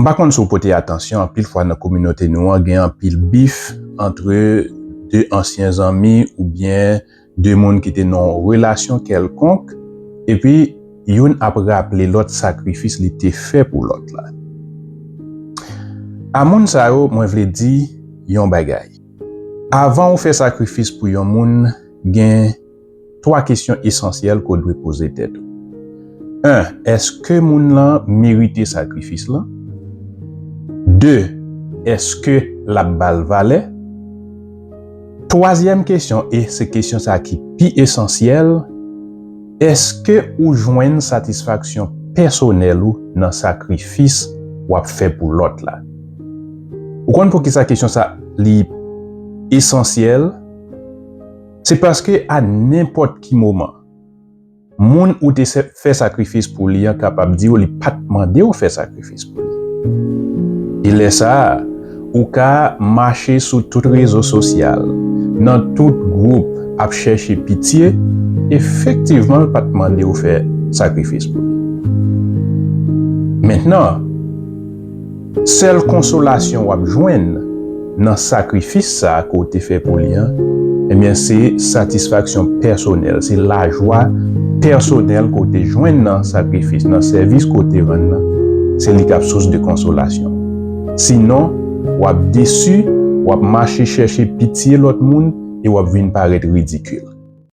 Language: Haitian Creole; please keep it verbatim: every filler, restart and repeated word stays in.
M pa konn si w pote atansyon, anpil fwa nan kominote nou an, gen anpil bif antre de ansyen zanmi oubyen de moun ki te nan yon relasyon kèlkonk, epi youn ap raple lòt sakrifis li te fè pou lòt la. A moun sa yo, mwen vle di yon bagay. Avan ou fè sakrifis pou yon moun, gen twa kesyon esansyèl ke w dwe poze tèt ou. En, èske moun lan merite sakrifis lan? De, èske l ap ba l valè? Twazyèm kesyon, e se kesyon sa ki pi esansyèl, èske ou jwenn satisfaksyon pèsonèl ou nan sakrifis w ap fè pou lòt la? Ou konn poukisa kesyon sa li esansyèl? Se paske a nenpòt ki moman, moun ou te se- fè sakrifis pou li an kapab di w li pa t mande w fè sakrifis pou li. E lè sa a, ou ka mache sou tout rezo sosyal, nan tout gwoup, ap chèche pitye, efektivman, l pa t mande w fè sakrifis pou li. Mentnan, sèl konsolasyon w ap jwenn nan sakrifis sa a ke w te fè pou li an, ebyen, se satisfaksyon pèsonèl, se lajwa pèsonèl ke w te jwenn nan sakrifis, nan sèvis ke w te rann nan. Se li k ap sous de konsolasyon. Sinon, w ap desi, w ap mache chèche pitye lòt moun e w ap vin parèt ridikil.